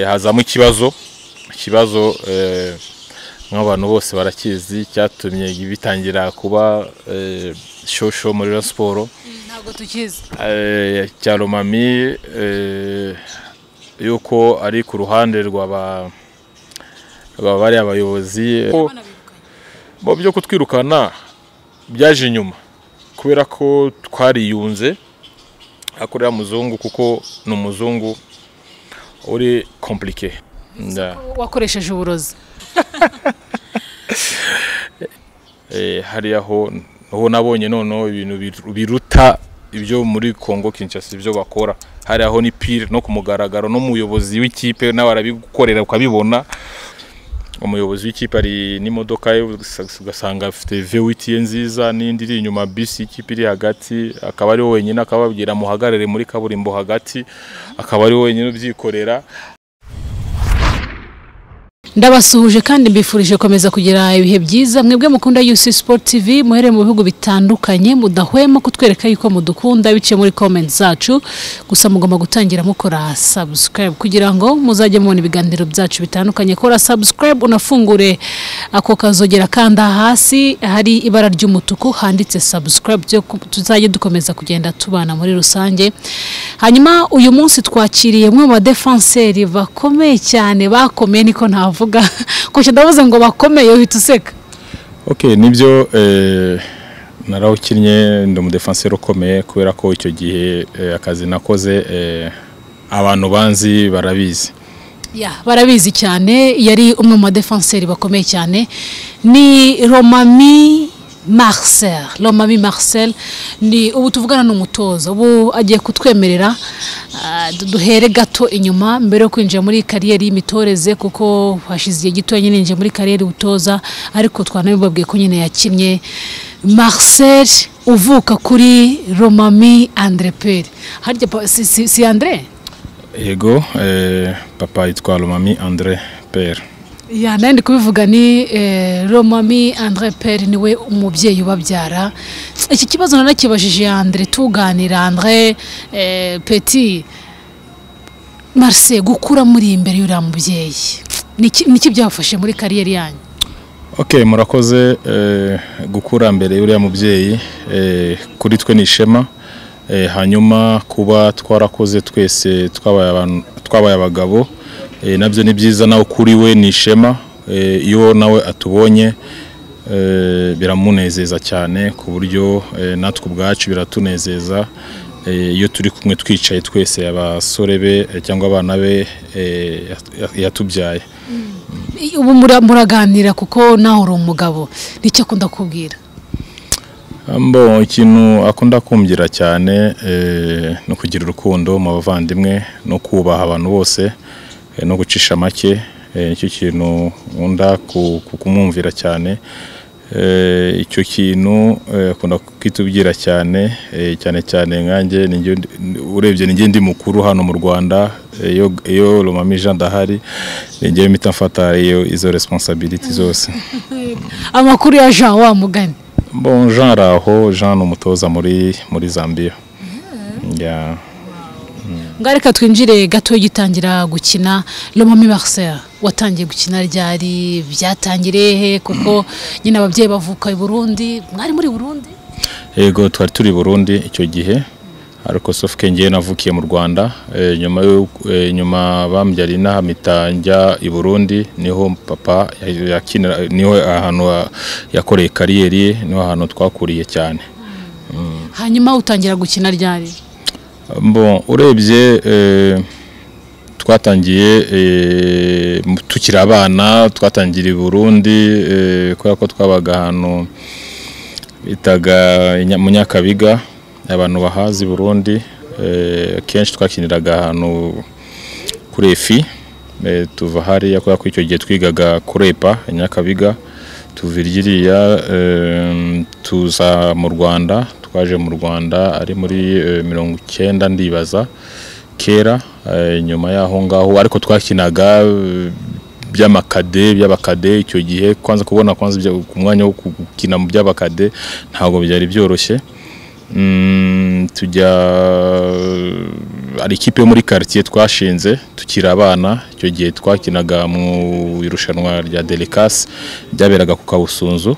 Hazamo ikibazo nk'abantu bose barakizi cyatumye bitangira kuba shosho muri Rayon Sport. Ntabwo tukizi cya Romami, yuko ari ku ruhande rwa bari abayobozi. Mu byo kutwirukana byaje inyuma kubera ko twariyunze akorera muzungu, kuko ni umuzungu uri compliqué. Wakoresheje uburozi. Hari aho nabonye noneho ibintu biruta ibyo muri Congo Kinshasa ibyo bakora. Hari aho ni pire no kumugaragaro, no muyobozi w'ikipe nawe arabigukorera ukabibona. Umuyobozi w'ikipe ari n'imodoka ye, ugasanga afite V8 ye nziza n'indi iri inyuma, bisi y'ikipe iri hagati, akaba ari wenyine, akababwira muhagarare muri kaburimbo hagati, akaba ari wenyine ubyikorera. Ndabasuhuje kandi mbifurije komeza kugira ibihe byiza mwebwe mukunda UC Sport TV, muhere mu bihugu bitandukanye, mudahwema kutwereka yuko mudukunda bice muri comments zacu. Gusa mugomba gutangira mukora subscribe kugira ngo muzajye mubona ibiganiro byacu bitandukanye. Kora subscribe unafungure ako kazogera, kanda hasi hari ibara ry'umutuku handitse subscribe, tuzajye dukomeza kugenda tubana muri rusange. Hanyuma uyu munsi twakiriye umwe mu badefenseri bakomeye cyane, bakomeye niko ntavuga kuko ndavuze ngo bakomeye uhita useka. Okay, nibyo, narawukinnye ndi umudefenseri ukomeye kubera ko icyo gihe akazi nakoze abantu banzi barabizi. Ya, barabizi cyane, yari umwe mu badefenseri bakomeye cyane. Ni Romami Marcel. Romami Marcel ni ubu tuvugana n'umutoza, ubu agiye kutwemerera duhere gato inyuma mbere yo kwinjira muri kariyeri y'imitoreze, kuko hashize igihe gito nyine ninjiye muri kariyeri utoza, ariko twanabibabwiye ko nyine yakinnye. Marcel uvuka kuri Romami André Pere. Harya si André? Yego, papa yitwa Romami André Pere. Ya, nandi kubivuga ni Romami André Pere niwe umubyeyi ubabyara. Iki kibazo nanakibajije André tuganira. André Petit Marcel, gukura muri imbere y'uriya mubyeyi niki byafashe muri kariyeri yanyu? Okay, murakoze. Gukura mbere y'uriya mubyeyi kuri twe ni ishema. Hanyuma kuba twarakoze twese twabaye abagabo, nabyo ni byiza, nawe kuri we ni ishema. Iyo nawe atubonye biramunezeza cyane, ku buryo natwe ubwacu biratunezeza iyo turi kumwe twicaye twese abasore be cyangwa abana be yatubyaye. Ubu muraganira kuko nawe uri umugabo, nicyo akunda kubwira? Mbo, ikintu akunda kumbwira cyane no kugira urukundo mu bavandimwe, no kubaha abantu bose, no gucisha make. Nicyo kintu nkunda kumwumvira cyane. Icyo kintu akunda kwitubwira cyane, cyane cyane nkanjye urebye ninjye ndi mukuru hano mu Rwanda. Iyo Romami Jean ndahari ninjye mpita mfata izo responsibility zose. Amakuru ya Jean wa mugani? Bon, Jean araho, Jean ni umutoza muri Zambia. Yeah. Ngareka twinjire gato gitangira gukina. Romami Marcel, watangiye gukina ryari, byatangiriye he? Kuko nyine ababyeyi bavuka i Burundi, mwari muri Burundi? Yego, twari turi Burundi icyo gihe, ariko sauf que ngiye navukiye mu Rwanda. Nyuma bambyara inaha mpita njya i Burundi, niho papa yakinira, niho ahantu yakoreye kariyeri, niho ahantu twakuriye cyane. Hanyuma utangira gukina ryari? Bon, urebye twatangiye tukiri abana, twatangira i Burundi kubera ko twabaga ahantu bitaga mu Nyakabiga, abantu bahazi Burundi. Kenshi twakiniraga ahantu kuri EFI, tuva hariya kubera ko icyo gihe twigaga kurepa i Nyakabiga, tuva iriya tuza mu Rwanda. Twaje mu Rwanda ari muri 90 ndibaza kera. Nyuma yaho ngaho ariko twakinaga by'amakade, by'abakade icyo gihe. Kwanza kubona kwanza ku mwanya wo gukina mu by'abakade ntabwo byari byoroshye. Tujya ari ikipe yo muri quartier twashinze tukiri abana. Icyo gihe twakinaga mu irushanwa rya Delicas ryaberaga ku Kabusunzu.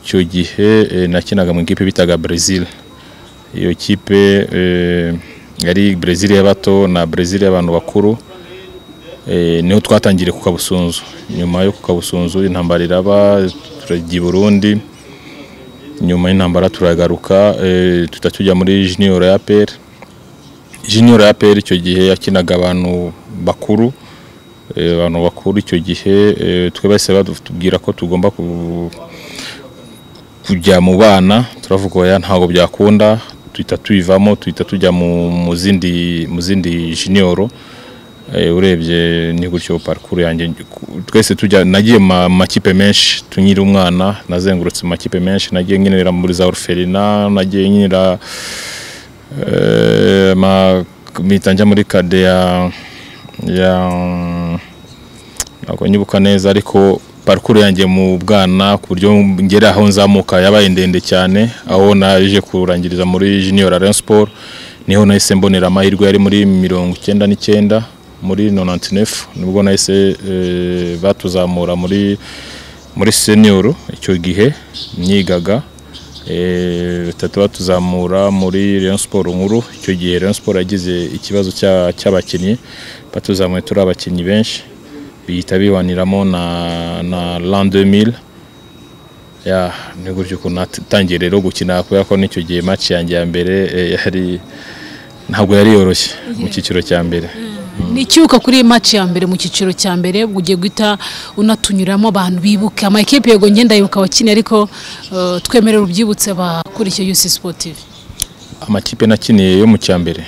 Icyo gihe nakinaga mu ikipe bitaga Brazil. Iyo kipe yari Brazil y'abato na Brazil y'abantu bakuru. Niho twatangiriye ku Kabusunzu. Nyuma yo ku Kabusunzu intambara iraba, turajya i Burundi. Nyuma y'intambara turagaruka, tujya muri Junior ya APR. Junior ya APR icyo gihe yakinaga abantu bakuru, abantu bakuru icyo gihe twe bahise batubwira ko tugomba kujya mu bana. Turavuga oya, ntabwo byakunda, tuhita tuyivamo, tuhita tujya mu zindi junior. Urebye ni gutyo parcours yanjye. Twese tujya, nagiye mu makipe menshi tunyiri umwana, nazengurutse mu makipe menshi, nagiye nkinira muri za orphelinat, nagiye nkinira mpita muri kade ya ntabwo nyibuka neza, ariko parcours yanjye mu bwana ku buryo ngera aho nzamuka yabaye ndende cyane. Aho naje kurangiriza muri Junior Rayon Sport niho nahise mbonera amahirwe, yari muri 99 muri 99 nibwo nahise batuzamura muri senior. Icyo gihe nyigaga batatu batuzamura muri Rayon Sport nkuru. Icyo gihe Rayon Sport yagize ikibazo cy'abakinnyi, batuzamuye turi abakinnyi benshi, bihita biwaniramo na l'an 2000. Ya ni gutyo ukuntu natangiye rero gukina, kubera ko n'icyo gihe match yanjye ya mbere yari ntabwo yari yoroshye mu cyiciro cya mbere. Ni icyuka kuri iyi match ya mbere mu cyiciro cya mbere ugiye guhita unatunyuramo abantu bibuka ama equipe. Yego ngenda yibuka abakini, ariko twemerera ubyibutse abakurikiye UC Sport TV. Amakipe nakiniye yo mu cya mbere.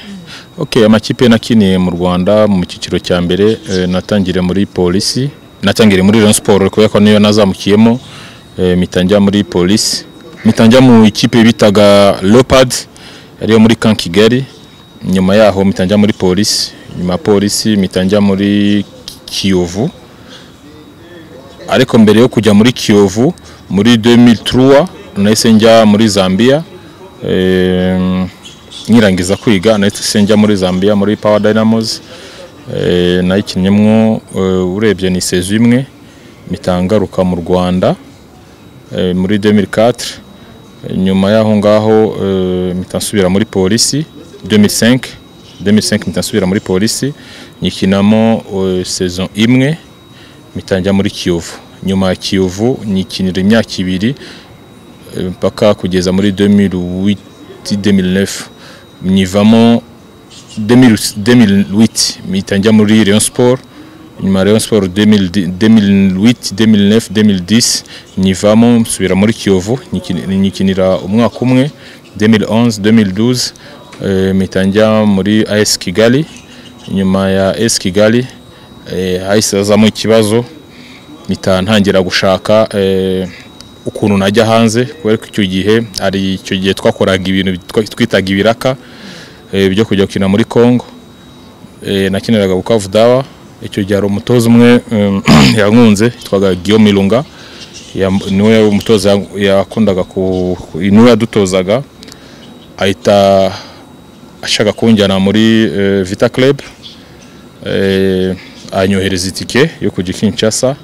Okay, amakipe nakiniye mu Rwanda mu cyiciro cya mbere, natangiriye muri Polisi, natangiriye muri Rayon Sport kubera ko niyo nazamukiyemo, mitangira muri Polisi, mitangira mu ikipe bitaga Leopard yari muri Camp Kigali. Nyuma yaho mitangira muri Polisi, nyuma Polisi mitangira muri Kiyovu. Ariko mbere yo kujya muri Kiyovu muri 2003 nahise njya muri Zambia. Nyirangiza kwiga nahise njya muri Zambia muri Power Dynamos. Nayikinnyemo urebye ni saison imwe, mitangaruka mu Rwanda muri 2004. Nyuma yaho ngaho mitasubira muri Polisi 2005 mitasubira muri Polisi nyikinamo saison imwe, mitangira muri Kiyovu. Nyuma ya Kiyovu nyikinira imyaka ibiri mpaka kugeza muri 2008 2009 nyivamo 2008 mitangira muri Rayon Sport. Nyuma Rayon Sport 2008 2009 2010 nyivamo nsubira muri Kiyovu nyikinira umwaka umwe 2011 2012 mitangira muri AS Kigali. Nyuma ya AS Kigali hahise hazamo ikibazo, ntangira gushaka ukuntu najya hanze, kubera ko icyo gihe ari icyo gihe twakoraga ibintu twitaga ibiraka byo kujya gukina muri Congo. Nakiniraga Bukavu Dawa. Icyo gihe hari umutoza umwe yankunze yitwaga Guillaume Ilunga, niwe umutoza yakundaga, niwe yadutozaga, ahita ashaka kunjyana muri Vita Club, anyohereza itike yo kujya Kinshasa.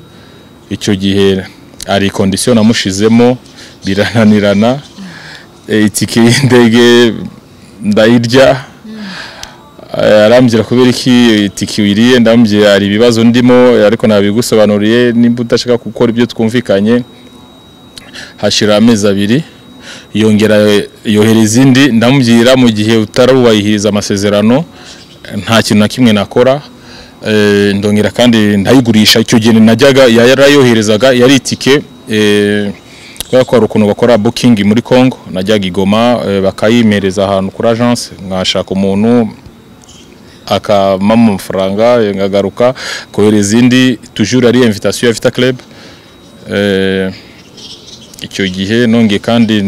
Icyo gihe ari condition namushizemo birananirana, itike y'indege ndayirya. Arambwira kubera iki itike wiriye, ndambwira ari ibibazo ndimo ariko nabigusobanuriye, nimba udashaka gukora ibyo twumvikanye. Hashira amezi abiri yongera yohereza indi, ndamubwira mu gihe utarubahiriza amasezerano nta kintu na kimwe nakora. Ndongera kandi ndayigurisha. Icyo gihe najyaga yarayoherezaga yari itike, kubera ko hari ukuntu bakora booking muri Congo, najyaga i Goma bakayimereza ahantu kuri agence, nkashaka umuntu akampa amafaranga nkagaruka kohereza indi, toujours ari invitation ya Vita Club. Icyo gihe nongeye kandi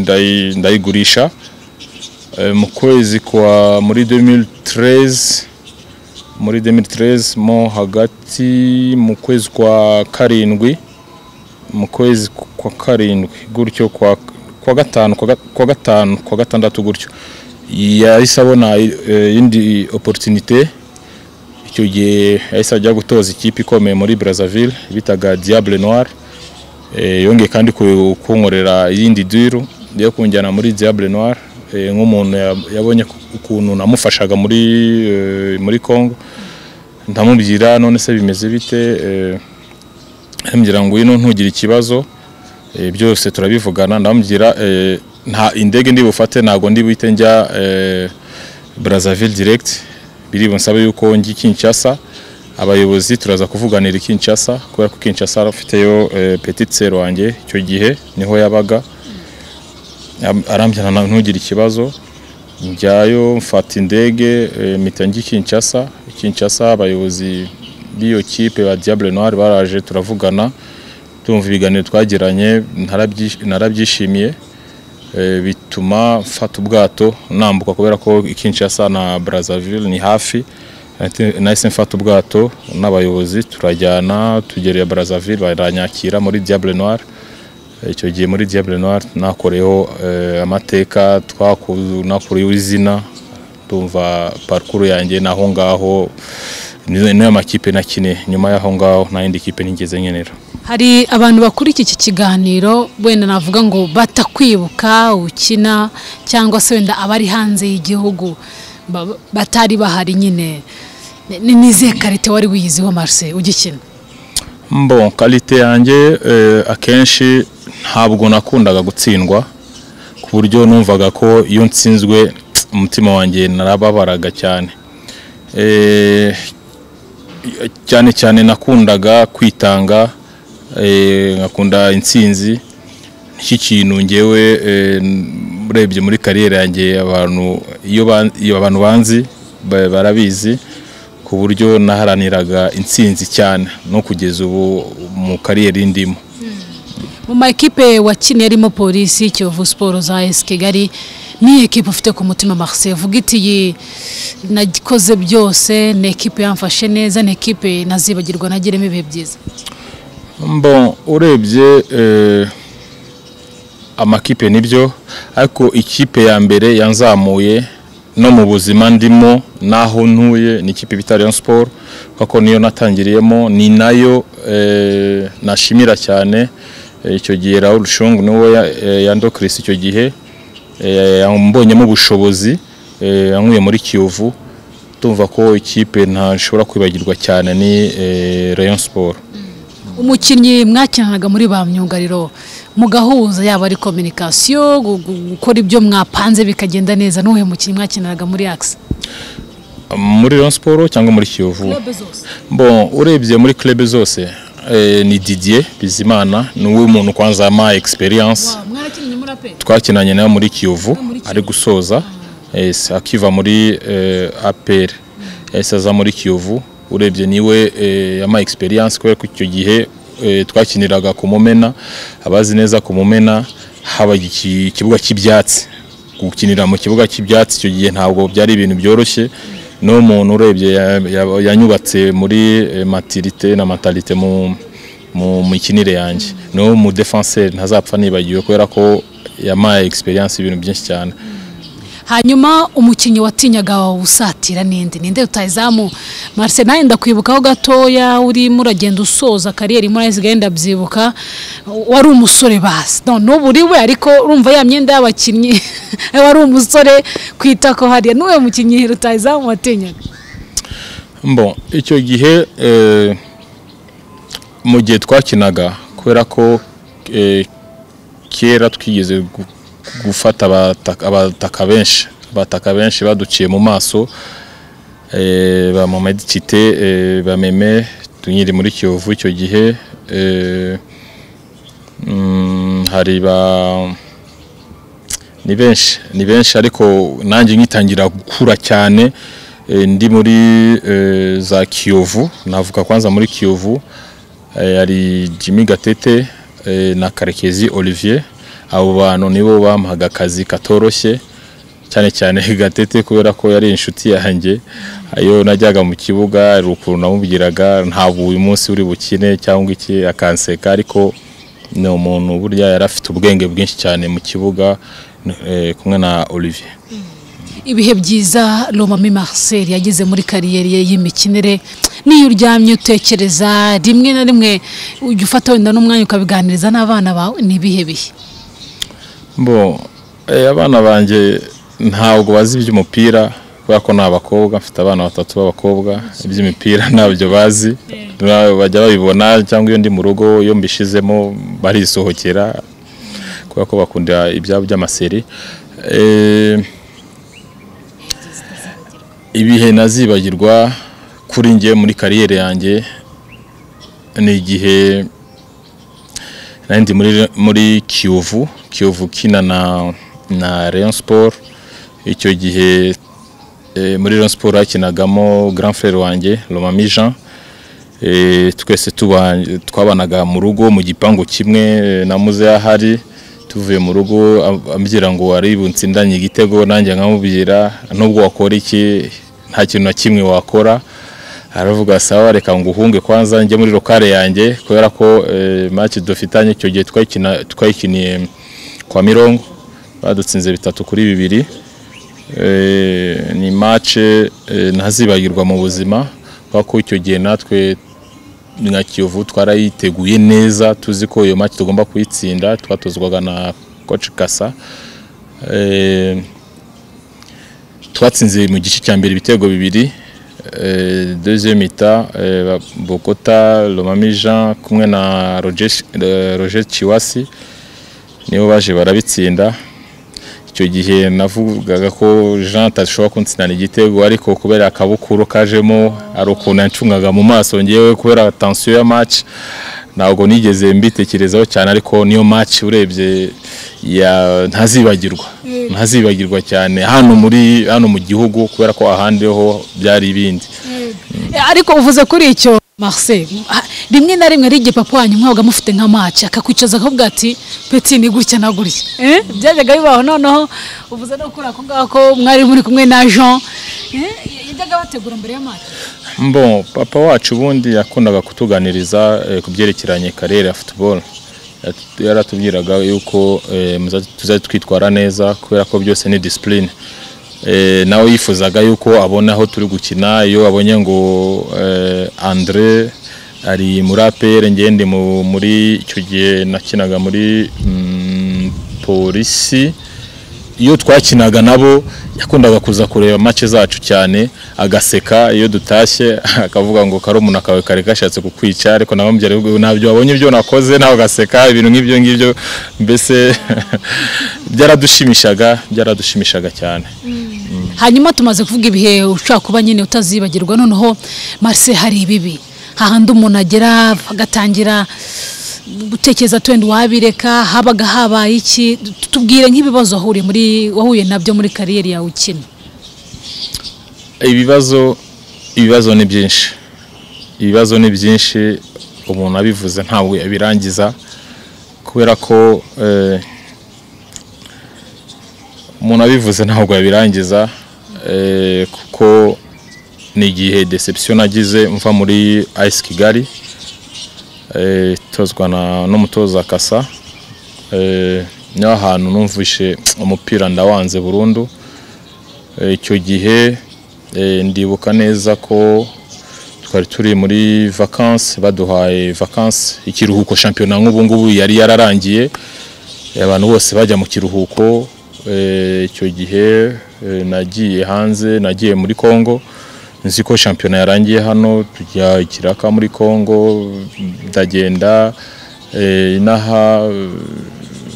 ndayigurisha mu kwezi kwa muri 2013, muri 2013 mo hagati mu kwezi kwa karindwi, mu kwezi kwa karindwi gutyo kwa kwa gatanu, kwa gatanu, kwa gatandatu gutyo, yahise abona indi opportunité. Icyo gihe yahise ajya gutoza ikipe ikomeye muri Brazzaville bitaga Diable Noir. Yongeye kandi kunkorera iyindi deal yo kunjyana muri Diable Noir, nk'umuntu yabonye ukuntu namufashaga muri Congo. Ndamubwira: "None se bimeze bite?" Arambwira ngo: "Ngwino, ntugire ikibazo, byose turabivugana." Ndamubwira: "Nta indege ndi bufate, ntabwo ndi buhite njya Brazzaville direct, biri bunsabe yuko njya i Kinshasa. Abayobozi turaza kuvuganira i Kinshasa," kubera ko Kinshasa afiteyo petite sœur wanjye, icyo gihe niho yabaga. Arambwira: "Ntugire ikibazo." Njyayo, mfata indege, mpita njya i Kinshasa. I Kinshasa abayobozi b'iyo kipe ba Diable Noir baraje, turavugana. Tumva ibiganiro twagiranye, narabyishimiye, bituma mfata ubwato nambuka, kubera ko i Kinshasa na Brazzaville ni hafi. Nahise mfata ubwato n'abayobozi turajyana, tugereye Brazzaville, baranyakira muri Diable Noir. Icyo gihe muri Diable Noir nakoreyeho amateka, nakoreyeho izina. Ndumva parcours yanjye naho ngaho, niyo makipe nakine. Nyuma y'aho ngaho nta yindi kipe nigeze nkenera. Hari abantu bakurikiye iki kiganiro, wenda navuga ngo batakwibuka ukina, cyangwa se wenda abari hanze y'igihugu batari bahari nyine. Ni izihe qualité wari wiyiziho, Marcel, ugikina? Bon, qualité yanjye, akenshi ntabwo nakundaga gutsindwa, ku buryo numvaga ko iyo nsinzwe umutima wanjye narababaraga cyane. Cyane cyane nakundaga kwitanga, nkakunda intsinzi. Nicyo kintu ngewe, urebye muri carrière yanjye, abantu iyo abantu banzi barabizi, ku buryo naharaniraga intsinzi cyane no kugeza ubu mu carrière ndimo. Mu ma ekipe wakiniye arimo Polisi, Kiyovu Sport, za AS Kigali, ni ekipe ufite ku mutima, Marcel, vuga iti: "Iyi nakoze byose, ni ekipe yamfashe neza, ni ekipe nazibagirwa, nagiremo ibihe byiza"? Bon, urebye amakipe nibyo, ariko ikipe ya mbere yanzamuye no mu buzima ndimo n'aho ntuye ni ikipe bita Rayon Sport, kuko niyo natangiriyemo, ni nayo nashimira cyane. Icyo gihe Raoul Shungu niwe yandokirisi icyo gihe, yambonyemo ubushobozi, yankuye muri Kiyovu. Tumva ko ikipe ntashobora kwibagirwa cyane ni Rayon Sport. Umukinnyi mwakinanaga muri ba myugariro mugahuza, yaba ari communication, gukora ibyo mwapanze bikagenda neza, n'uwuhe mukinnyi mwakinanaga muri axe? Muri Rayon Sport cyangwa muri Kiyovu? Bon, urebye muri club zose, ni Didier Bizimana, ni we muntu kwanza ama experience. Mwarakinnye muri APR? Twakinanye nawe muri Kiyovu. Muri Kiyovu. Ari gusoza, akiva muri APR yahise aza muri Kiyovu. Urebye niwe ama experience, kubera ko icyo gihe twakiniraga ku Mumena. Abazi neza ku Mumena haba ikibuga cy'ibyatsi. Gukinira mu kibuga cy'ibyatsi icyo gihe ntabwo byari ibintu byoroshye. No muntu urebye yanyubatse muri maturité na mentalité mu mikinire yanjye, no mu défenseur ntazapfa nibagiwe, kubera ko yamaye experience ibintu byinshi cyane. Hanyuma umukinnyi watinyaga usatira ninde? Ninde rutayizamu, Marcel? Nawe ndakwibukaho gatoya urimo uragenda usoza carrière muri AS Kigali, ndabyibuka wari umusore basi. No, n'ubu uri we, ariko urumva ya myenda y'abakinnyi, wari umusore kwita ko hariya. N'uwe mukinnyi rutayizamu watinyaga? Bon, icyo gihe, mu gihe twakinaga, kubera ko kera twigeze gufata abataka benshi baduciye mu maso, ba Mohamed Tite, ba Meme, tunyiri muri Kiyovu icyo gihe, hari ba ni benshi, ni benshi. Ariko nanjye ngitangira gukura cyane, ndi muri za Kiyovu, navuga kwanza muri Kiyovu, hari Jimmy Gatete na Karekezi Olivier. Abo bantu nibo bampaga akazi katoroshye, cyane cyane Gatete, kubera ko yari inshuti yanjye. Iyo najyaga mu kibuga hari ukuntu namubwiraga: "Ntabwo uyu munsi uri bukine," cyangwa iki, akanseka, ariko Ni umuntu burya yari afite ubwenge bwinshi cyane mu kibuga, kumwe na Olivier. Ibihe byiza Lomami Marcel yagize muri kariyeri ye y'imikinire, niyo uryamye utekereza rimwe na rimwe ujya ufata wenda n'umwanya ukabiganiriza n'abana bawe, ni ibihe bihe? Bo abana banjye ntabwo bazi iby'umupira kubera ko ni abakobwa, mfite abana batatu b'abakobwa, iby'imipira ntabyo bazi, bajya babibona cyangwa iyo ndi mu rugo iyo mbishizemo barisohokera kubera ko bakunda ibyabo by'amaseri. Ibihe nazibagirwa kuri njye muri kariyeri yanjye ni igihe nari ndi muri Kiyovu kina na Rayon Sport. Icyo gihe muri Rayon Sport hakinagamo grand frère wanjye Lomami Jean. Twese twabanaga mu rugo mu gipangu kimwe na muze ahari. Tuvuye mu rugo ambwira ngo ari bunsindanye igitego, nanjye nkamubwira nubwo wakora iki nta kintu na kimwe wakora. Aravuga sawa reka nguhunge kwanza njye muri lokale yanjye, kubera ko match dufitanye icyo gihe twayikiniye kwa Mirongo, badutsinze 3-2. Ni match ntazibagirwa mu buzima, kuko icyo gihe natwe nka Kiyovu twarayiteguye neza, tuzi ko iyo match tugomba kuyitsinda. Twatozwaga na coach Kasa. Twatsinze mu gice cya mbere ibitego 2. Deuxième mi-temps Bokota, Lomami Jean kumwe na Roger Chiwasi nibo baje barabitsinda. Icyo gihe navugaga ko Jean atashobora kuntsinda igitego, ariko kubera akabukuru kajemo ari ukuntu yancungaga mu maso ngewe kubera tension ya match ntabwo nigeze mbitekerezaho cyane, ariko niyo match urebye ya ntazibagirwa cyane hano mu gihugu, kubera ko ahandi ho byari ibindi. Ariko uvuze kuri icyo Marcel, rimwe na rimwe rige papa wanyu mwabaga mufite nka match akakwicaza akavuga ati petit ni gutya na gutya, byajyaga bibaho? Noneho uvuze no kuri ako ngako mwari muri kumwe na Jean, yajyaga bategura mbere ya match? Bon, papa wacu ubundi yakundaga kutuganiriza ku byerekeranye kariyeri ya football. Yaratubwiraga yuko tuzajya twitwara neza kubera ko byose ni discipline. Nawe yifuzaga yuko abona aho turi gukina, iyo abonye ngo Andre ari muri APR, ngende muri icyo gihe nakinaga muri polisi, iyo twakinaga nabo yakundaga kuza kureba match zacu cyane agaseka iyo dutashye, akavuga ngo karumuna kawe kare kashatse kukwica, ariko nabamubyara ntabyo wabonye ibyo nakoze, nawe agaseka ibintu nk'ibyo ngibyo. Mbese byaradushimishaga cyane. Hanyuma tumaze kuvuga ibihe ushobora kuba nyine utazibagirwa, noneho Marcel hari ibibi hahandi umuntu agera agatangira gutekereza twende wabireka, habaga habaye iki? Tubwire nk'ibibazo wahuye nabyo muri kariyeri yawe ukina. Ibibazo ni byinshi, ibibazo ni byinshi, umuntu abivuze ntabwo yabirangiza, kubera ko umuntu abivuze ntabwo yabirangiza, kuko ni igihe deception nagize mva muri AS Kigali, tozwa n'umutoza Kasa. Niho ahantu numvishe umupira ndawanze burundu. Icyo gihe ndibuka neza ko twari turi muri vacances, baduhaye vacances ikiruhuko, shampiyona nk'ubu ngubu yari yararangiye, abantu bose bajya mu kiruhuko. Icyo gihe nagiye hanze, nagiye muri Congo, nzi ko shampiyona yarangiye hano, tujya ikiraka muri Congo, ndagenda inaha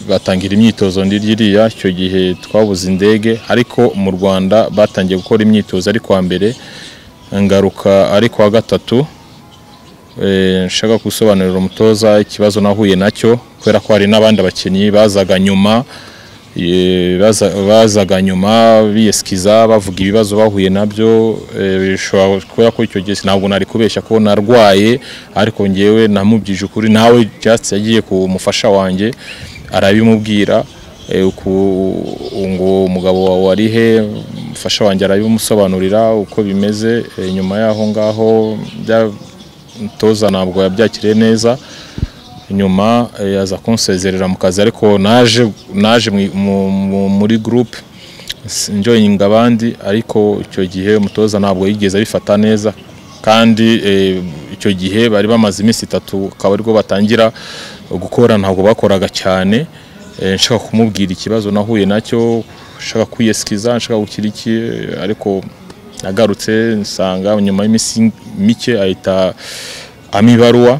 batangira imyitozo ndiriya. Icyo gihe twabuze indege, ariko mu Rwanda batangiye gukora imyitozo ari kwa mbere, ngaruka ari kwa gatatu. Nshaka gusobanurira umutoza ikibazo nahuye nacyo, kubera ko hari n'abandi bakinnyi bazaga nyuma biyeskiza bavuga ibibazo bahuye nabyo. Kubera ko icyo gihe ntabwo nari kubeshya ko narwaye, ariko ngewe namubyije ukuri, nawe just yagiye ku mufasha wanjye arabimubwira, ngo umugabo wawe ari he, umufasha wanjye arabimusobanurira uko bimeze. Nyuma yaho ngaho toza ntabwo yabyakiriye neza, Nyuma aza kunsezerera mu kazi, ariko naje muri groupe njoyinga abandi, ariko icyo gihe umutoza ntabwo yigeze abifata neza, kandi icyo gihe bari bamaze iminsi 3 akaba aribwo batangira gukora, ntabwo bakoraga cyane. Nshaka kumubwira ikibazo nahuye nacyo, nshaka kwiyesikiza, nshaka gukira iki, ariko nagarutse nsanga nyuma y'iminsi mike ahita amibaruwa.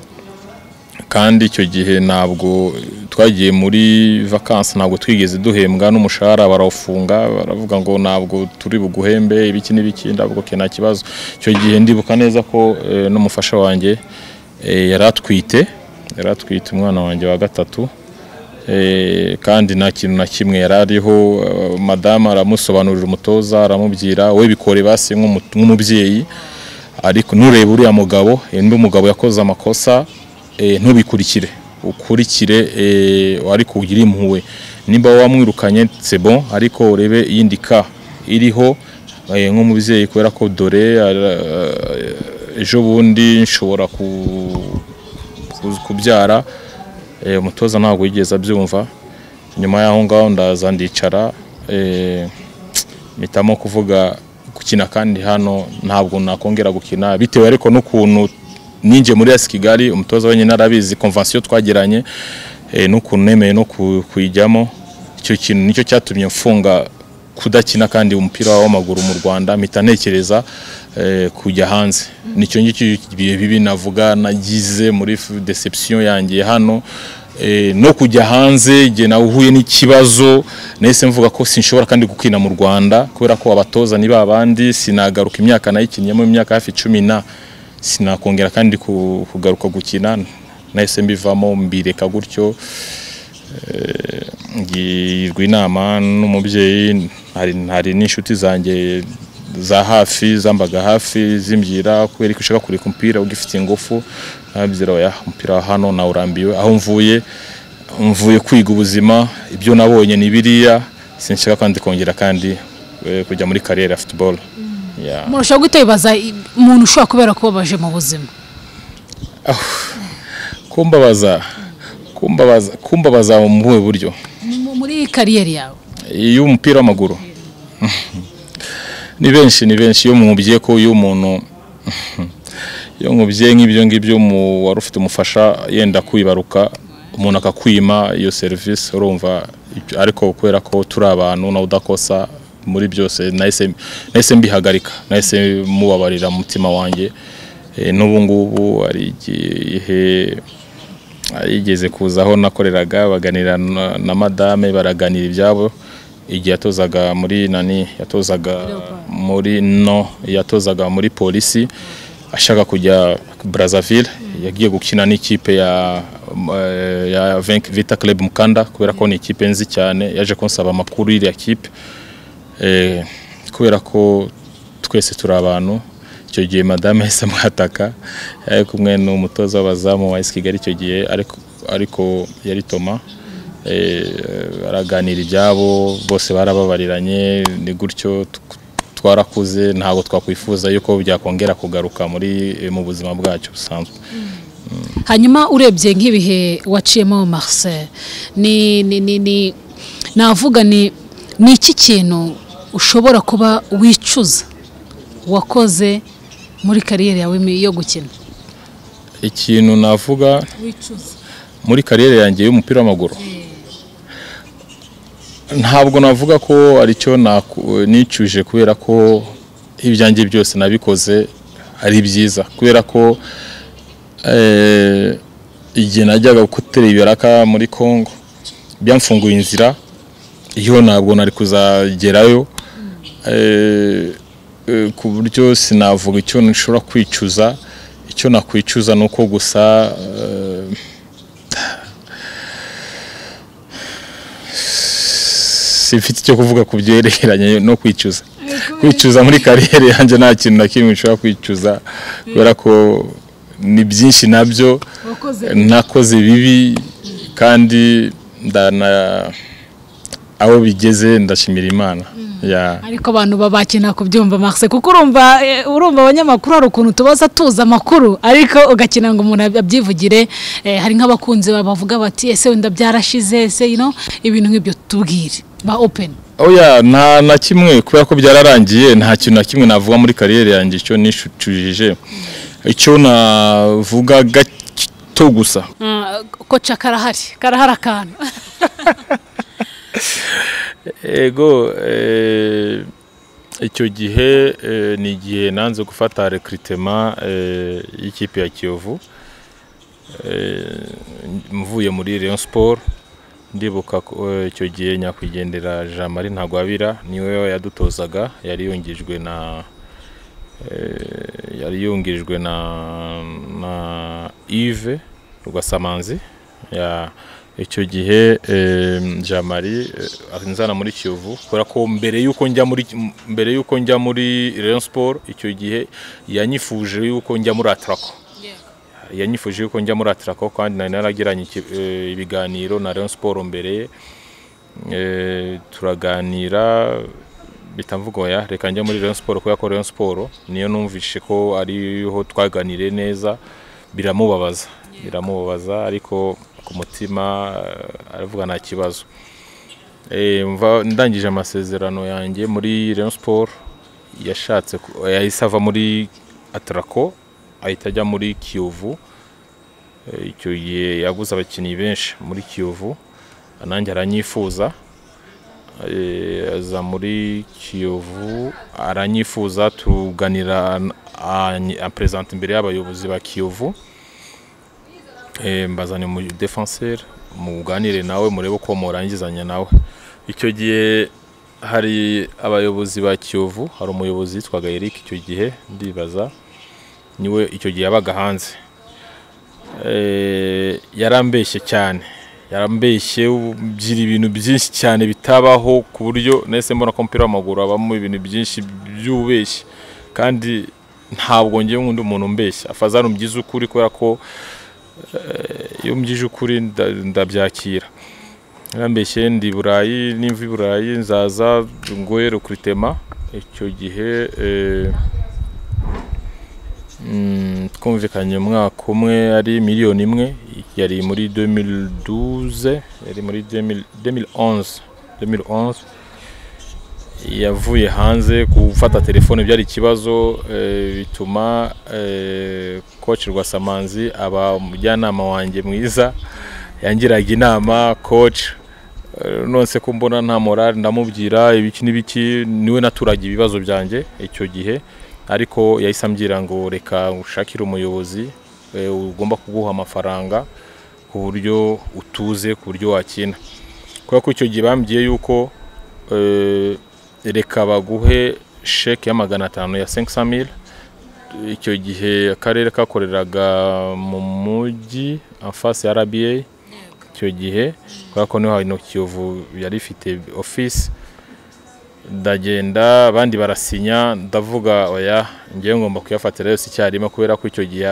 Kandi icyo gihe ntabwo twagiye muri vacances, ntabwo twigeze duhembwa n'umushahara, barawufunga baravuga ngo ntabwo turi buguhembe ibiki n'ibiki. Ndavuga ko nta kibazo. Icyo gihe ndibuka neza ko n'umufasha wanjye yaratwite umwana wanjye wa 3, kandi nta kintu na kimwe yarariho. Madame aramusobanurira, umutoza aramubwira we bikore basi nk'umubyeyi, ariko nureba uriya mugabo, nimba umugabo yakoze amakosa ntubikurikire, ukurikire ariko ugire impuhwe. Nimba wamwirukanye c'est bon, ariko urebe iyindi ka iriho nk'umubyeyi, kubera ko dore ejo bundi nshobora kubyara. Umutoza ntabwo yigeze abyumva. Nyuma y'aho ngaho ndaza ndicara, mpitamo kuvuga gukina kandi hano ntabwo nakongera gukina, bitewe ariko n'ukuntu ninje muri AS Kigali umutoza wenyine arabizi convention twagiranye, n'ukuntu nemeye no kuyijyamo. Icyo kintu nicyo cyatumye mfunga kudakina kandi umupira w'amaguru mu Rwanda, mpita ntekereza kujya hanze. Nicyo ngicyo ibihe bibi navuga nagize muri deception yanjye hano, no kujya hanze igihe nahuye n'ikibazo nahise mvuga ko sinshobora kandi gukina mu Rwanda, kubera ko abatoza ni babandi, sinagaruka imyaka nayikinyemo imyaka hafi 10 na sinakongera kandi kugaruka gukina. Nahise mbivamo mbireka gutyo. Ngirwa inama n'umubyeyi, hari n'inshuti zanjye za hafi zambaga hafi zimbwira kubera ko ushaka kureka umupira ugifite ingufu. Nabwira oya, umupira hano nawurambiwe, aho mvuye kwiga ubuzima, ibyo nabonye ni biriya, sinshaka kandi kongera kandi kujya muri carrière ya football. Murashaka gutebaza umuntu ushobora kubera kubabaje mu buzima? Kumbabaza mu buhe buryo? Muri carrière yawe y'umupira w'amaguru. Ni benshi iyo mubyiye ko uyu muntu iyo mubyiye nk'ibyo ngibyo wari ufite umufasha yenda kwibaruka, umuntu akakwima iyo service urumva, ariko kubera ko turi abantu na udakosa muri byose, nahise mbihagarika, nahise mubabarira mutima wanjye. N'ubu ngubu ari igihe yigeze kuzaho nakoreraga, baganira na madame, baraganira ibyabo igihe yatozaga muri nani, yatozaga muri no yatozaga muri polisi, ashaka kujya Brazzaville, yagiye gukina n'ikipe ya Vita Club Mukanda, kubera ko ni ikipe nzi cyane, yaje kunsaba amakuru y'iriya kipe, kubera ko twese turi abantu. Icyo gihe madame yahise amwataka, yari kumwe n'umutoza w'abazamu wa AS Kigali icyo gihe, ariko yari Toma, baraganira ibyabo bose barababariranye. Ni gutyo twarakuze, ntabwo twakwifuza yuko byakongera kugaruka muri mu buzima bwacu busanzwe. Hanyuma urebye nk'ibihe waciyemo Marcel, ni navuga ni iki kintu ushobora kuba wicuza wakoze muri kariyeri yawe yo gukina? Ikintu navuga muri kariyeri yanjye y'umupira w'amaguru, ntabwo navuga ko aricyo nicuje, kubera ko ibyanjye byose nabikoze ari byiza, kubera ko igihe najyaga gutera ibiraka muri Congo byamfunguye inzira iyo ntabwo nari kuzagerayo, ku buryo sinavuga icyo nshobora kwicuza. Icyo nakwicuza nuko gusa simfite icyo kuvuga ku byerekeranye no kwicuza. Kwicuza muri kariyeri yanjye nta kintu na kimwe nshobora kwicuza, kubera ko ni byinshi nabyo nakoze bibi, kandi ndana aho bigeze ndashimira Imana. Yeah. Ariko abantu babakina kubyumva Marcel, kuko urumva abanyamakuru hari ukuntu tubaza tuza amakuru, ariko ugakina ngo umuntu abyivugire. Hari nk'abakunzi bavuga bati ese wenda byarashize, ese ibintu nk'ibyo, tubwire ba open. Oya, nta na kimwe, kubera ko byararangiye. Nta kintu na kimwe navuga muri carrière yanjye icyo nishutujije, icyo navuga gato gusa. Koca karahari akantu. Ego, icyo gihe ni igihe nanze gufata recrutement y'ikipe ya Kiyovu, mvuye muri Rayon Sport. Ndibuka ko icyo gihe nyakwigendera Jean Marie Ntagwabira niwe yadutozaga, yari yungirijwe na Yves Rwasamanzi. Ya, icyo gihe Jean Marie nzana muri Kiyovu, kubera ko mbere yuko njya muri Rayon Sport, icyo gihe yanyifuje yuko njya muri Atraco, yanyifuje yuko njya muri Atraco, kandi nari naragiranye ibiganiro na Rayon Sport mbere, turaganira bitamvuga oya, reka njya muri Rayon Sport, kubera ko Rayon Sport niyo numvishe ko ariho twaganiriye neza. Biramubabaza, ariko ku mutima aravuga nta kibazo. Ndangije amasezerano yanjye muri Rayon Sport, yashatse yahise ava muri Atraco ahita ajya muri Kiyovu. Icyo gihe yaguze abakinnyi benshi muri Kiyovu, nanjye aranyifuza. Aza muri Kiyovu aranyifuza, tuganira, ampresenta imbere y'abayobozi ba Kiyovu. Mbazane mu défenseur, muganire nawe murebe uko murangizanya nawe. Icyo gihe hari abayobozi ba Kiyovu, hari umuyobozi witwaga Eric icyo gihe, ndibaza niwe icyo gihe yabaga hanze. Yarambeshye cyane, yarambeshye ubyira ibintu byinshi cyane bitabaho, ku buryo nahise mbona ko umupira w'amaguru habamo ibintu byinshi by'ububeshyi, kandi ntabwo ngewe nkunda umuntu umbeshya. Afazari umbyize ukuri, kubera ko iyo umbwije ukuri ndabyakira. Yarambeshye, ndi i Burayi, nimva i Burayi nzaza ngoye recrutement. Icyo gihe twumvikanye umwaka umwe ari miliyoni 1, yari muri 2012, yari muri 2000 2011, 2011. Yavuye hanze, gufata telefone byari ikibazo, bituma coach Rwasamanzi aba umujyanama wanjye mwiza, yangiraga inama. Coach, nonse ko mbona nta morale, ndamubwira ibiki n'ibiki, niwe naturaga ibibazo byanjye icyo gihe. Ariko yahise ambwira ngo reka ushakire umuyobozi ugomba kuguha amafaranga ku buryo utuze, ku buryo wakina, kubera ko icyo gihe bambwiye yuko reka baguhe chèque ya 500, ya 500,000. Icyo gihe akarere kakoreraga mu mujyi en face ya RBA icyo gihe, kubera ko niho hano Kiyovu yari ifite office. Ndagenda, abandi barasinya, ndavuga oya, ngewe ngomba kuyafatira yose icyarimwe, kubera ko icyo gihe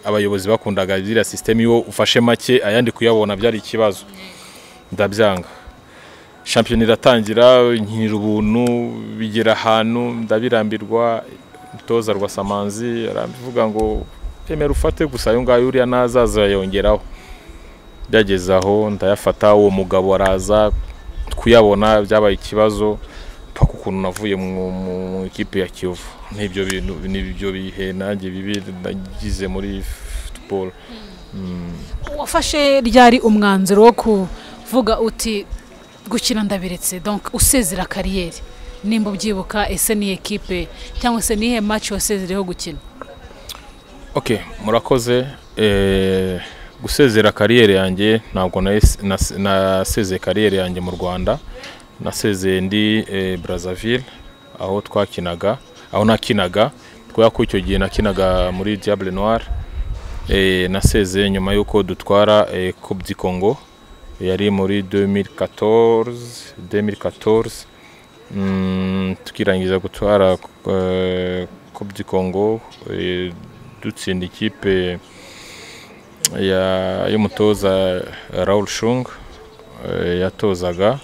abayobozi bakundaga ziriya system, iyo ufashe make ayandi kuyabona byari ikibazo. Ndabyanga. Shampiyona iratangira, nkinira ubuntu, bigera ahantu ndabirambirwa. Umutoza Rwasamanzi aravuga ngo emera ufate gusa ayo ngayo, uriya nazaza yongeraho. Byageze aho ndayafata, uwo mugabo araza, kuyabona byabaye ikibazo, paka ukuntu navuye mu ikipe ya Kiyovu. N'ibyo bintu n'ibyo bihe nanjye bibi nagize muri football. Wafashe ryari umwanzuro wo kuvuga uti gukina ndabiretse, donc usezera carrière, nimba ubyibuka? Ese ni ekipe cyangwa se nihe match wasezereho gukina? Okay, murakoze. Gusezera carrière yanjye, ntabwo nasezeye carrière yanjye mu Rwanda. Nasezeye ndi Brazzaville, aho twakinaga, aho nakinaga, kubera ko icyo gihe nakinaga muri Diable Noir. Nasezeye nyuma y'uko dutwara Coupe du Congo, yari muri 2014, 2014. Tukirangiza gutwara Coupe du Congo, dutsinda ikipe ya y'umutoza Raoul Shung yatozaga.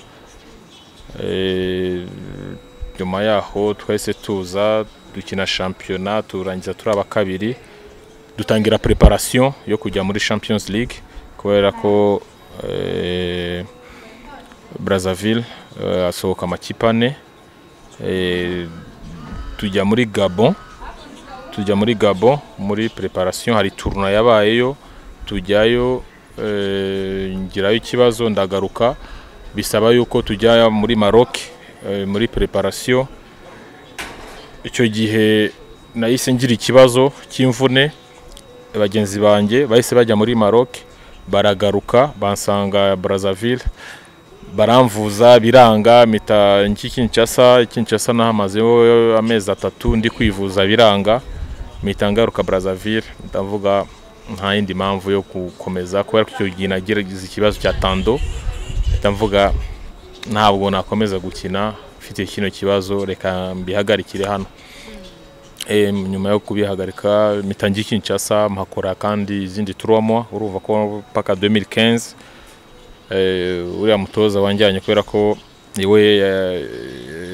Nyuma yaho twahise tuza dukina shampiyona, turangiza turi aba kabiri, dutangira preparation yo kujya muri Champions League, kubera ko Brazzaville asohoka amakipe ane. Tujya muri Gabon, tujya muri Gabon muri preparation, hari tournoi yabayeyo, tujyayo, ngirayo ikibazo ndagaruka, bisaba yuko tujya muri Maroc muri preparation. Icyo gihe nahise ngira ikibazo cy'imvune, bagenzi banjye bahise bajya muri Maroc, baragaruka bansanga Brazzaville, baramvuza biranga, mpita njya Kinshasa. Kinshasa nahamazeho amezi 3 ndi kwivuza biranga, mpita ngaruka Brazzaville. Ndavuga nta yindi mpamvu yo gukomeza, kubera ko icyo gihe nagize ikibazo cya tando, mpita mvuga ntabwo nakomeza gukina mfite kino kibazo, reka mbihagarikire hano. Nyuma yo kubihagarika mpita njya Kinshasa, mpakora kandi izindi 3 mois, urumva ko paka 2015. Uriya mutoza wanjyanye, kubera ko iwe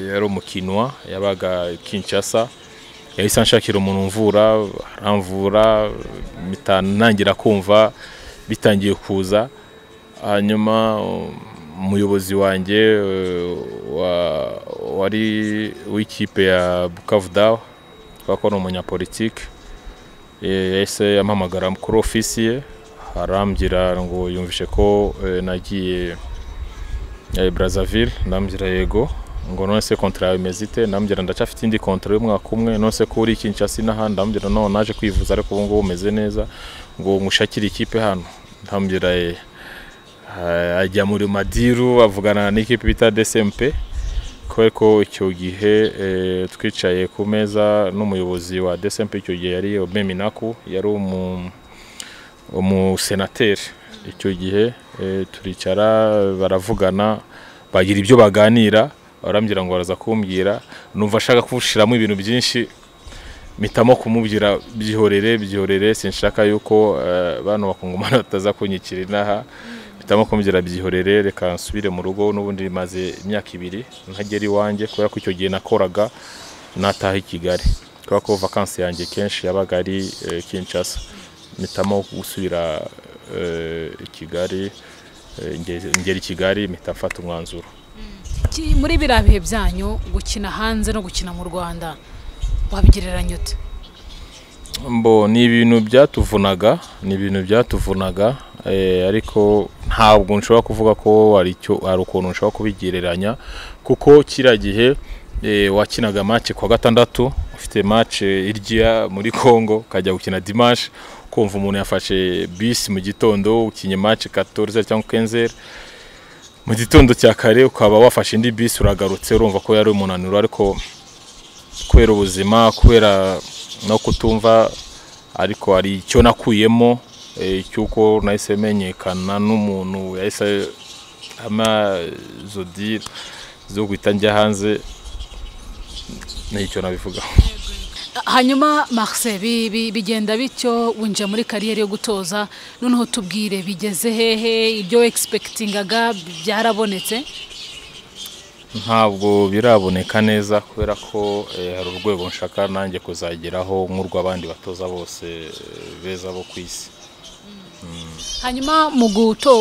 yari umukinwa yabaga Kinshasa, yahise anshakira umuntu umvura, aramvura, mpita ntangira kumva bitangiye kuza. Hanyuma umuyobozi wanjye wari w'ikipe ya Bukavu Dawa, kubera ko ni umunyapolitike, yahise ampamagara kuri ofisi ye, arambwira ngo yumvishe ko nagiye Brazzaville. Ndambwira yego. Ngo none se contrat yawe imeze ite? Ndambwira ndacyafite indi contrat y'umwaka umwe. None se ko uri Kinshasa n'ahandi? Ndambwira no naje kwivuza, ariko ubu ngubu umeze neza. Ngo ngushakire ikipe hano? Ndambwira ajya muri Madiru avugana n'ikipe bita DSMP, kubera ko icyo gihe twicaye ku meza n'umuyobozi wa DSMP, icyo gihe yari Aubin Minaku, yari umusenateri icyo gihe. Turicara baravugana, bagira ibyo baganira, barambwira ngo baraza kumbwira. Numva ashaka kushiramo ibintu byinshi, mpitamo kumubwira byihorere byihorere, sinshaka yuko bano bakongomana bataza kunyikira inaha. Mpitamo kumubwira byihorere, reka nsubire mu rugo, n'ubundi maze imyaka 2 ntagera iwanjye, kubera ko icyo gihe nakoraga nataha i Kigali, kubera ko vacances yanjye kenshi yabaga ari Kinshasa. Mpitamo gusubira i Kigali, ngera i Kigali mpita mfata umwanzuro. Muri biriya bihe byanyu gukina hanze no gukina mu Rwanda wabigereranya ute? Mbo ni ibintu byatuvunaga, ni ibintu byatuvunaga, ariko ntabwo nshobora kuvuga ko hari icyo, hari ukuntu nshobora kubigereranya, kuko kiriya gihe wakinaga match kwa gatandatu, ufite match irya muri Congo, ukajya gukina dimanche, kumva umuntu yafashe bus mu gitondo, ukinye match 14 cyangwa 15 mu gitondo cya kare, ukaba wafashe indi bus uragarutse, urumva ko yari umunaniro. Ariko kubera ubuzima, kubera no kutumva, ariko hari icyo nakuyemo cy'uko nahise menyekana n'umuntu yahise ama zodire zo guhita njya hanze, nicyo nabivuga. Hanyuma Marcel, bigenda bityo winjira muri kariyeri yo gutoza, noneho tubwire bigeze hehe, ibyo expectingaga byarabonetse? Ntabwo biraboneka neza, kubera ko hari urwego nshaka nanjye kuzageraho nk'urw'abandi batoza bose beza bo ku isi. Hanyuma mu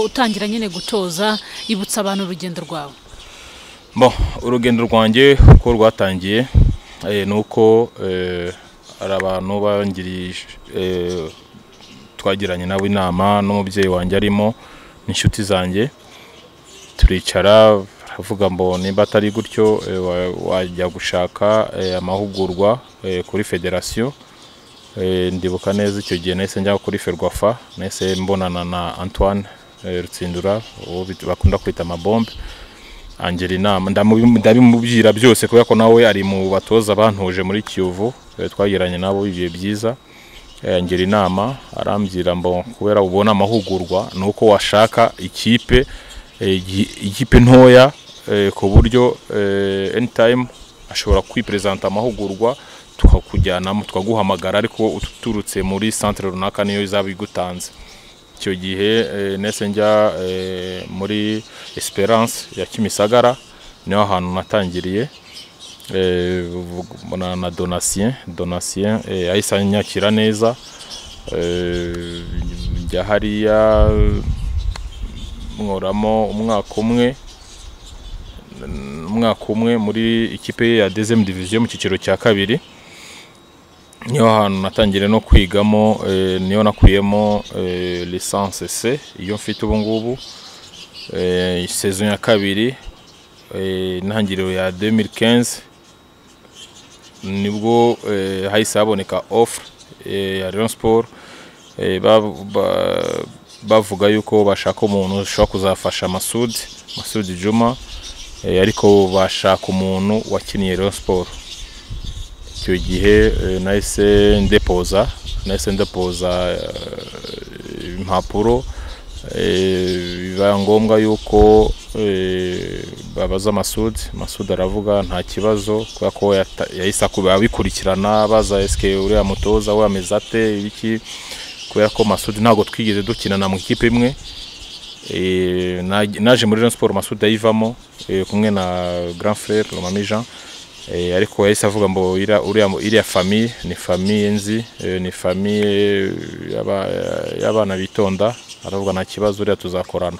utangira nyine gutoza, ibutsa abantu urugendo rwawe. Bon, urugendo rwanjye uko rwatangiye nuko hari abantu bangiriye, twagiranye nabo inama, n'umubyeyi wanjye arimo n'inshuti zanjye, turicara baravuga ngo nimba atari gutyo wajya gushaka amahugurwa kuri federasiyo. Ndibuka neza icyo gihe nahise njya kuri Ferwafa, nahise mbonana na Antoine Rutsindura, uwo bakunda kwita Mabombe, angira inama, ndabimubwira byose, kubera ko nawe ari mu batoza bantuje muri Kiyovu, twagiranye nabo ibihe byiza. Angira inama, arambwira ngo kubera ubona amahugurwa nuko washaka ikipe, ikipe ntoya, ku buryo anytime ashobora kwipresenta amahugurwa, tukakujyanamo tukaguhamagara, ariko uturutse muri centre runaka niyo izaba igutanze. Icyo gihe nese njya muri Esperance ya Kimisagara, niho hantu natangiriye. Na Donatien yahise anyakira neza. Njya hariya nkoramo umwaka umwe muri ikipe ya deuxième division mu cyiciro cya kabiri. Niho hantu natangire no kwigamo, niho nakuyemo licence C iyo mfite ubu ngubu. Saison ya kabiri, intangiriro ya 2015, nibwo hahise haboneka offre ya Rayon Sport, bavuga yuko bashaka umuntu ushobora kuzafasha Masud Juma, ariko bashaka umuntu wakiniye Rayon Sport. Icyo gihe nahise ndepoza impapuro. Biba ngombwa yuko babaza Masud aravuga nta kibazo, kubera ko yahise abikurikirana baza SK uriya mutoza we ameze ate ibiki, kubera ko Masud ntabwo twigeze dukinana mu ikipe imwe. Naje muri Rayon Sport Masud ayivamo kumwe na grand frère Lomami Jean, ariko yahise avuga ngo iriya famille ni famille nzi, ni famille y'abana bitonda, aravuga nta kibazo uriya tuzakorana.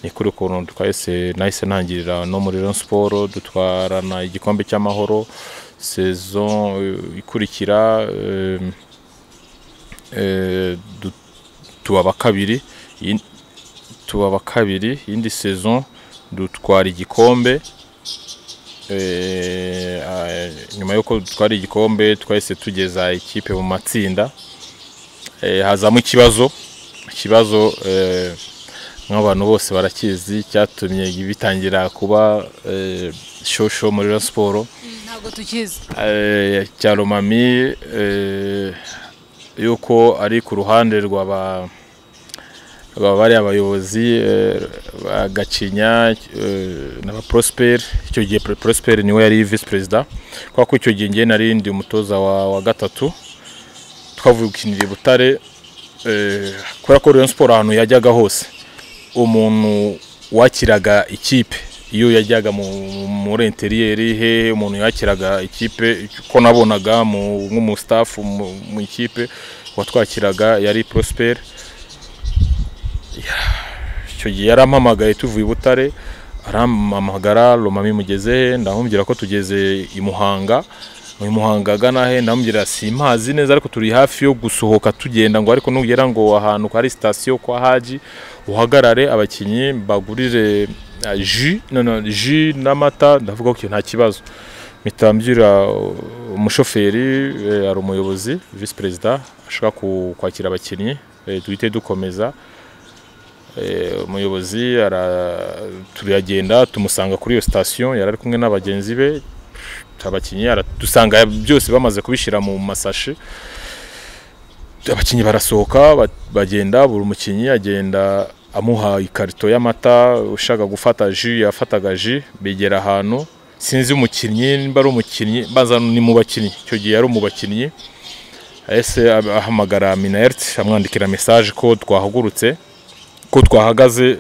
Ni kuri ukuntu twahise nahise ntangirira no muri Rayon Sport, dutwarana igikombe cy'amahoro. Saison ikurikira tuba kabiri, indi saison dutwara igikombe. Nyuma yuko dutwara igikombe twahise tugeza ikipe mu matsinda, hazamo ikibazo nk'abantu bose barakizi cyatumye bitangira kuba shosho muri Rayon Sport. Ntabwo tukizi cya Lomami, yuko ari ku ruhande rwa bari abayobozi ba Gacinya na ba Prosper. Icyo gihe Prosper niwe yari vice president, kwa ko icyo gihe ngiye nari ndi umutoza wa gatatu. Twavuye gukinira Butare, kubera ko Rayon Sport ahantu yajyaga hose umuntu wakiraga ikipe iyo yajyaga muri interieur he, umuntu yakiraga ikipe ko nabonaga mu staff mu ikipe watwakiraga yari Prosper. Icyo gihe yarampamagaye tuvuye Butare, arampamagara Lomami mugeze he, ndamubwira ko tugeze i Muhanga. Mu Muhanga gana he, ndamubwira simpazi neza ariko turi hafi yo gusohoka tugenda, ngo ariko nugera ngo ahantu hari station kwa Haji uhagarare abakinyi bagurire jus n'amata. Ndavuga ko nta kibazo. Mitambira umushoferi ari umuyobozi vice president ashaka kwakira abakinyi, duhite dukomeza. Umuyobozi turagenda tumusanga kuri iyo station, yari ari kumwe n'abagenzi be abakinyi, dusanga byose bamaze kubishira mu masashe. Abakinyi barasohoka bagenda, buri mukinyi agenda amuha ikarito y'amata, ushaka gufata jus yafataga jus. Begera ahantu sinzi umukinyi nimba ari umukinyi, baza ni mu bakinyi, icyo gihe yari mu bakinyi. Ese ahamagara Minert amwandikira message ko twahagurutse, ko twahagaze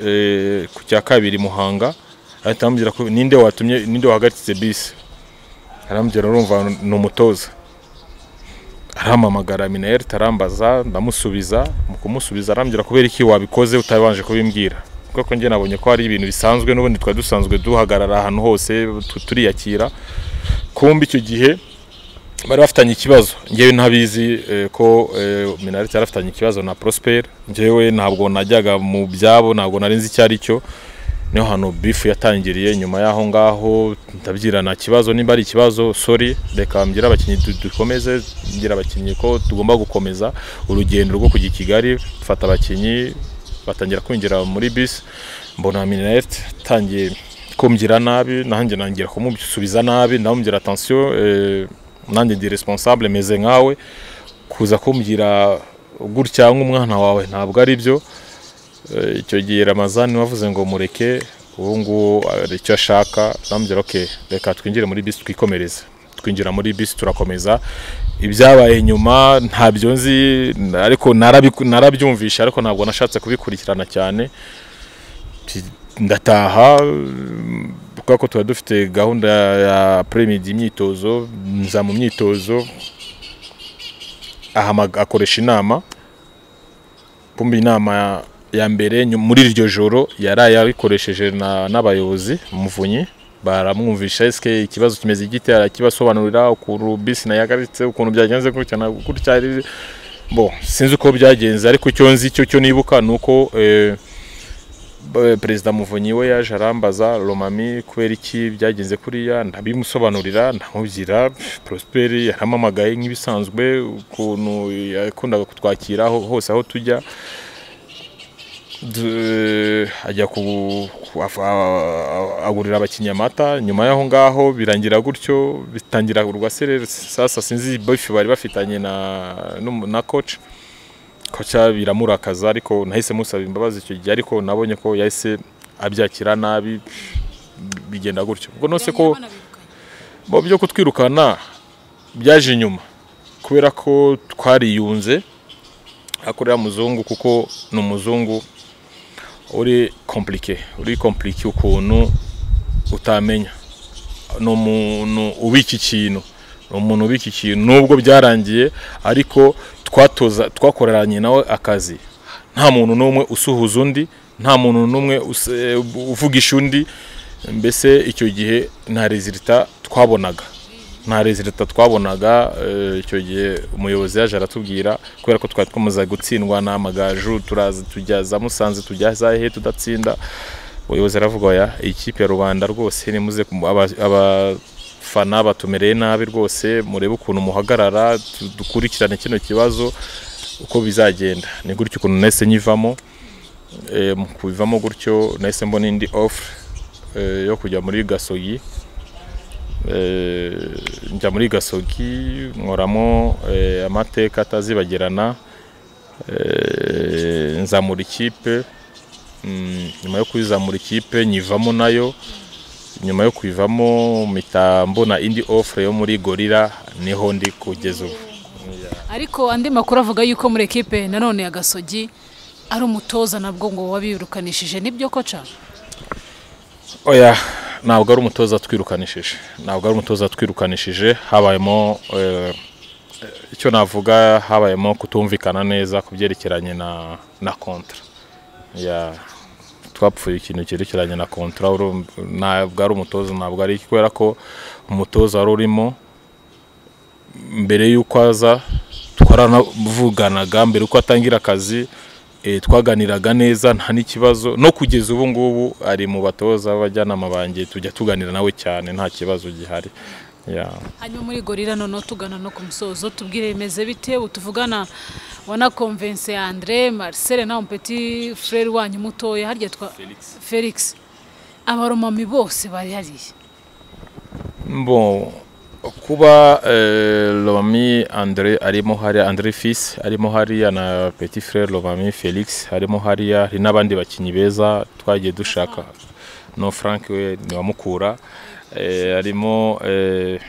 ku cya kabiri Muhanga. Ahita amubwira ko ninde watumye, ninde wahagaritse bisi, arambwira urumva ni umutoza. Arampamagara Minert arambaza, ndamusubiza. Mu kumusubiza arambwira kubera iki wabikoze utabanje kubimbwira, kuko njye nabonye ko ari ibintu bisanzwe n'ubundi twari dusanzwe duhagarara ahantu hose turiyakira. Kumbe icyo gihe bari bafitanye ikibazo, njyewe ntabizi ko Minert yarafitanye ikibazo na Prosper. Njyewe ntabwo najyaga mu byabo, ntabwo nari nzi icyo ari cyo. Niho hano bifu yatangiriye. Nyuma yaho ngaho ndabyira nta kibazo, nimba ari ikibazo sorry, reka mbwira abakinyi dukomeze, mbwira abakinyi ko tugomba gukomeza urugendo rwo kujya i Kigali. Fata abakinyi batangira kwinjira muri bus, mbona Minert tangiye kumbwira nabi, nanjye nangira kumusubiza nabi, ndamubwira attention, nanjye ndi responsable meze nkawe, kuza kumbwira gutya nk'umwana wawe ntabwo ari byo. Icyo gihe Ramazani wavuze ngo mureke ubu ngubu icyo ashaka, ndamubwira okay reka twinjire muri bus twikomereze. Twinjira muri bus turakomeza. Ibyabaye nyuma ntabyo nzi, ariko narabyumvisha, ariko ntabwo nashatse kubikurikirana cyane. Ndataha Kuko tuba dufite gahunda ya après-midi imyitozo, nza mu myitozo, akoresha inama. Kumbe inama ya mbere muri iryo joro yaraye abikoresheje n'abayobozi Muvunyi, baramwumvisha eske ikibazo kimeze gite, arakibasobanurira ukuntu bisi nayagaritse, ukuntu byagenze gutya na gutya. Bon, sinzi uko byagenze, ariko icyo nzi cyo nibuka nuko Perezida Muvunyi we yaje arambaza Lomami kubera iki byagenze kuriya, ndabimusobanurira, ndamubwira. Prosper yaramamagaye nk'ibisanzwe ukuntu yakundaga kutwakira hose aho tujya, ajya agurira abakinnyi amata. Nyuma y'aho ngaho birangira gutyo, bitangira urwaserere. Sasa sinzi beef bari bafitanye na coach biramurakaza, ariko nahise musaba imbabazi icyo gihe, ariko nabonye ko yahise abyakira nabi, bigenda gutyo. Ubwo nose ko bo byo kutwirukana byaje inyuma kubera ko twariyunze, akorera muzungu, kuko ni umuzungu uri compliqué ukuntu utamenya, ni umuntu ubika ikintu, nubwo byarangiye, ariko twakoreranye nawe akazi, nta muntu n'umwe usuhuza undi, nta muntu n'umwe uvugisha undi. Mbese icyo gihe nta resultat twabonaga, icyo gihe umuyobozi yaje aratubwira, kubera ko twari twamaze gutsindwa n'Amagaju, turaza tujya za Musanze, tujya za he tudatsinda. Umuyobozi aravuga oya, ikipe ya rubanda rwose nimuze, abafana batumereye nabi rwose, murebe ukuntu muhagarara, dukurikirane kino kibazo uko bizagenda. Ni gutyo ukuntu nahise nyivamo. Mu kubivamo gutyo nahise mbona indi offre yo kujya muri Gasogi. Njya muri Gasogi nkoramo amateka atazibagirana, nzamura ikipe. Nyuma yo kuyizamura ikipe nyivamo nayo, nyuma yo kuyivamo mpita mbona indi offre yo muri Gorilla, niho ndi kugeza ubu. Ariko andi makuru avuga yuko muri ekipe nanone ya Gasogi ari umutoza nabwo ngo wabirukanishije, nibyo koca? Oya, ntabwo ari umutoza twirukanishije, habayemo icyo navuga, habayemo kutumvikana neza kubyerekeranye na kontra. Ya twapfuye ikintu cyerekeranye na kontra, ntabwo ari umutoza, ntabwo ari kubera ko umutoza wari urimo mbere y'uko aza twaranavuganaga, mbere uko atangira akazi twaganiraga neza, nta n'ikibazo. No kugeza ubu ngubu ari mu batoza b'abajyanama banjye, tujya tuganira nawe cyane, nta kibazo gihari. Hanyuma muri Gorilla noneho tugana no ku musozo, tubwire bimeze bite, utuvugana wana convince André Marcel na petit frère wanyu mutoya harya twa Felix, abaromami bose bari hariya? Bon, kuba Lomami André arimo hariya, André fils arimo hariya na petit frère Lomami Felix arimo hariya, hari n'abandi bakinyi beza twagiye dushaka, no Frank we ni wamukura, arimo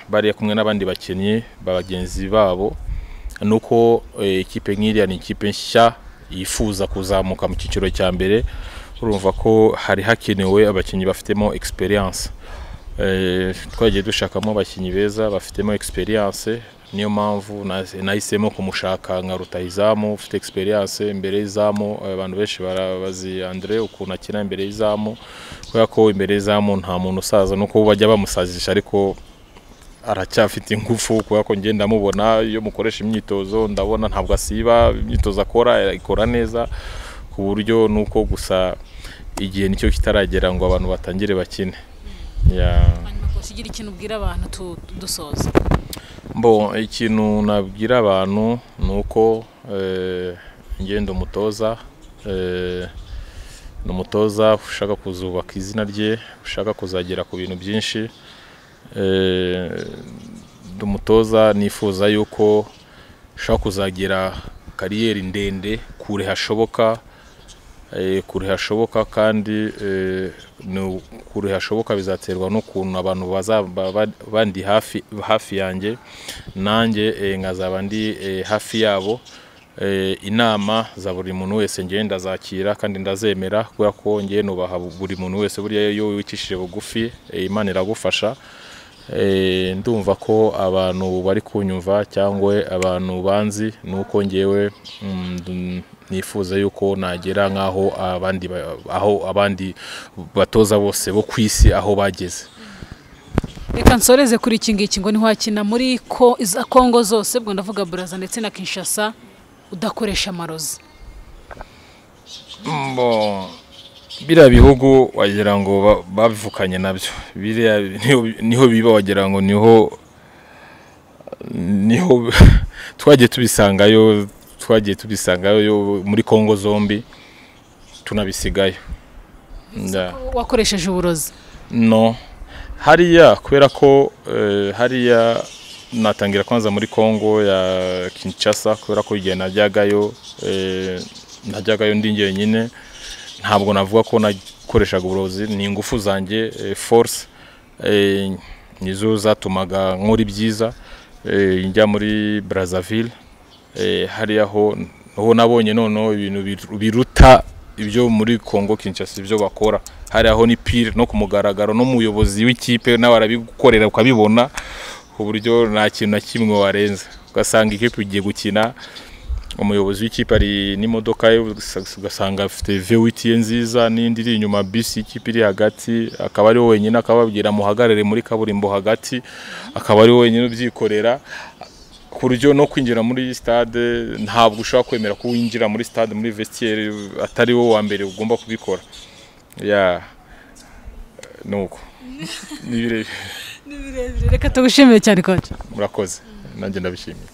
bari kumwe n'abandi bakinyi bagenzi babo. Nuko ikipe nk'iriya ni ikipe nshya yifuza kuzamuka mu cyiciro cya mbere, urumva ko hari hakenewe abakinyi bafitemo experience. Twagiye dushakamo abakinyi beza bafitemo experience, niyo mpamvu nahisemo kumushaka nka rutahizamu ufite experience imbere y'izamu. Abantu benshi barabazi André ukuntu akina imbere y'izamu, kubera ko imbere y'izamu nta muntu usaza, nuko bajya bamusazisha ariko aracyafite ingufu, kubera ko ngenda mubona iyo mukoresha imyitozo ndabona ntabwo asiba imyitozo akora, ikora neza, ku buryo nuko gusa igihe nicyo kitaragera ngo abantu batangire bakine. Kugira ikintu ubwira abantu dusoza? Bon, ikintu nabwira abantu nuko ngenda umutoza, ni umutoza ushaka kuzubaka izina rye, ushaka kuzagera ku bintu byinshi. Umutoza nifuza yuko ushaka kuzagira kariyeri ndende kure hashoboka, kandi kure hashoboka bizaterwa n'ukuntu abantu bazaba bandi hafi yanjye, nanjye nkazaba ndi hafi yabo. Inama za buri muntu wese ngewe ndazakira kandi ndazemera, kubera ko ngewe nubaha buri muntu wese. Buriya iyo wicishije bugufi, Imana iragufasha. Ndumva ko abantu bari kunyumva cyangwa abantu banzi, nuko ngewe nifuza yuko nagera nkaho abandi aho abandi batoza bose bo kwisi aho bageze. Reka nsoreze kuri iki ngiki, ngo ntiwakina muri ko iza Kongo zose, ubwo ndavuga Brazza ndetse na Kinshasa, udakoresha amarozi. Bon, biriya bihugu wagira ngo bavukanye nabyo, biriya niho biba, wagira ngo niho twagiye tubisangayo muri Kongo zombi, tunabisigayo. Wakoresheje uburozi? No, hariya kubera ko hariya natangira kwanza muri Kongo ya Kinshasa, kubera ko igihe najyagayo ndi njyenyine, ntabwo navuga ko nakoreshaga uburozi. Ni ingufu zanjye, force, nizo zatumaga nkora ibyiza. Njya muri Brazzaville, hariya ho nabonye noneho ibintu biruta ibyo muri Kongo Kinshasa. Ibyo bakora hariya ho ni pire, no ku mugaragaro, n'umuyobozi w'ikipe nawe arabigukorera ukabibona, ku buryo nta kintu na kimwe warenza. Ugasanga ikipe igiye gukina, umuyobozi w'ikipe ari n'imodoka ye, ugasanga afite V8 ye nziza n'indi iri inyuma, bisi y'ikipe iri hagati, akaba ari we wenyine, akababwira muhagarare muri kaburimbo hagati, akaba ari we wenyine ubyikorera, ku buryo no kwinjira muri stade ntabwo ushobora kwemera ko winjira muri stade, muri vestiaire, atari wowe wa mbere ugomba kubikora. Ya, nuko ni birebire. Reka tugushimire cyane, coach. Murakoze, nanjye ndabishimiye.